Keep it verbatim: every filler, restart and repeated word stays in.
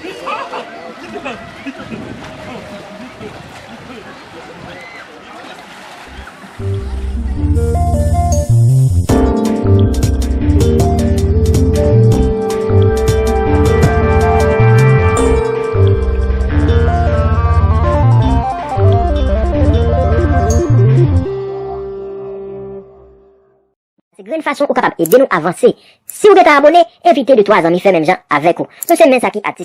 Se grenn fason ou kapab ede nou avanse. Si w gentan abone, envite de twa zanmi fè menm jan avèk ou. Nou se men sa ki atis.